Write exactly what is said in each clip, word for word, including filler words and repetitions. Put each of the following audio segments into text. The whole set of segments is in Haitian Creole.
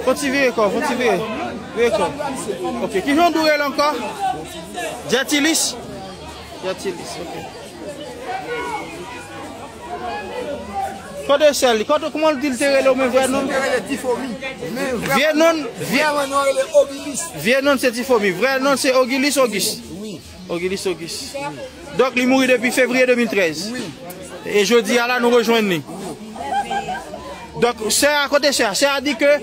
Fò ti vire kò, fò ti vire. Vire kò. Ok, kijan w rele ankò? Jetilis? Jetilis, ok. Kote sè li? Kote, kòman l di l te rele w, men vrè non? Li te rele Tifomi. Men vrè, vye non, vye, vrè non rele Ogilis. Vye non se Tifomi. Vrè non se Ogilis Ogis. Wi. Ogilis Ogis. Donk, li mouri depi fevriye de mil trèz. Wi. E jodi a la, nou rejwenn li. Donk, sè a, kote sè a? Sè a di ke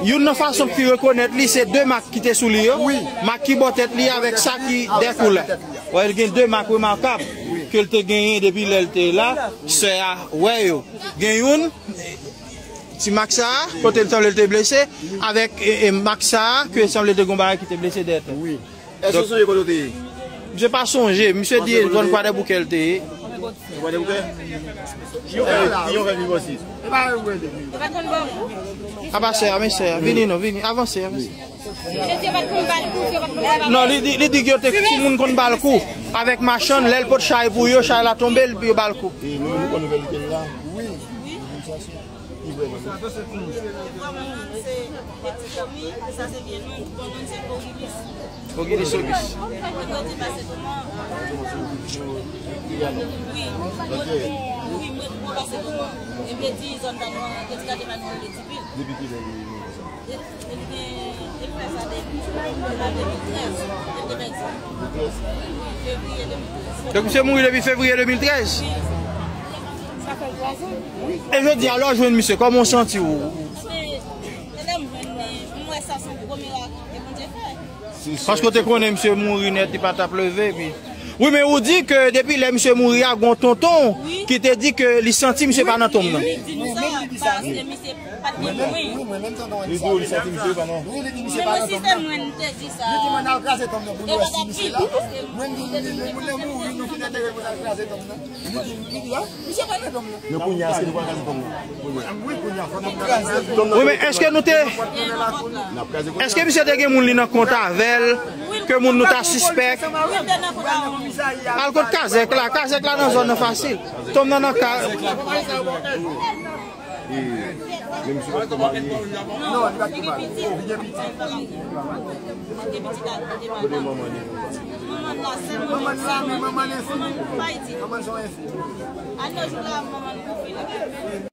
youn nan fason pou li rekonèt li, se de mak ki te sou li yo. Wi. Mak ki bò tèt li avèk sa ki dèkou la. Wè, l gen de mak remakab ke l te genyen depi lè l te la. Sè a wè yo. Gen youn, ti mak sa a, kote l sanble l te blese, avèk, e, e, mak sa a, ke sanble te gon bagay ki te blese dèyè tèt. Wi. Èske w sonje kote w te ye? Misye pa sonje, misye di zòn Kwadèboukè l te ye. Kwadèboukè? Ki yon fè, ki yon fè viv osi. Apa sè a, men sè a, vini non, vini, avanse, avanse. Non, li, li, li di ke yo te timoun konn ba l kou avèk machann, lè l pot chay pou yo, chay la tonbe, l, yo ba l kou. E nou, nou konn nouvèl ke l la? Wi. Wi. Ki vrè non? Sa se ti komi, sa se vye non, bon non se Ogilis. Ogilis Ogis. Li rete pase kòman? Wi. Ok. Wi, mwen, mwen pase kòman? E vle di zòn pa nou an, rete gade pa nou an, rete pil. Depi kilè li vin konsa? Donk, misye mouri depi fevriye de mil trèz. E jodi a, lè w jwenn misye, kòman w santi w? Paske w te konnen misye mouri nèt, li pa t ap leve, epi Wi, men ou di ke depi lè misye mouri a, gon tonton ki te di ke li santi misye pa nan tonm nan. Wi, wi, li di nou sa, paske misye pa t gen pwen. Li di w li santi misye pa nan. Wi, li di misye pa nan tonm nan. Li di mwen al kraze tonm nan pou nou wè si misye la. Mwen di li, moun nan mouri, nou fin antere pou n al kraze tonm nan. Li di, li di, a, misye pa nan tonm nan. Men kounye a, èske nou pral kraze tonm nan? Wi, men èske nou te, èske misye te gen moun li nan kont avè l, ke moun nou ta sispèk? Al kot kazèk la, kazèk la nan zòn nan fasil. Tonm nan nan ka. Kote manman li? Manman la, sèl manman la, men manman enfim. Manman son enfim.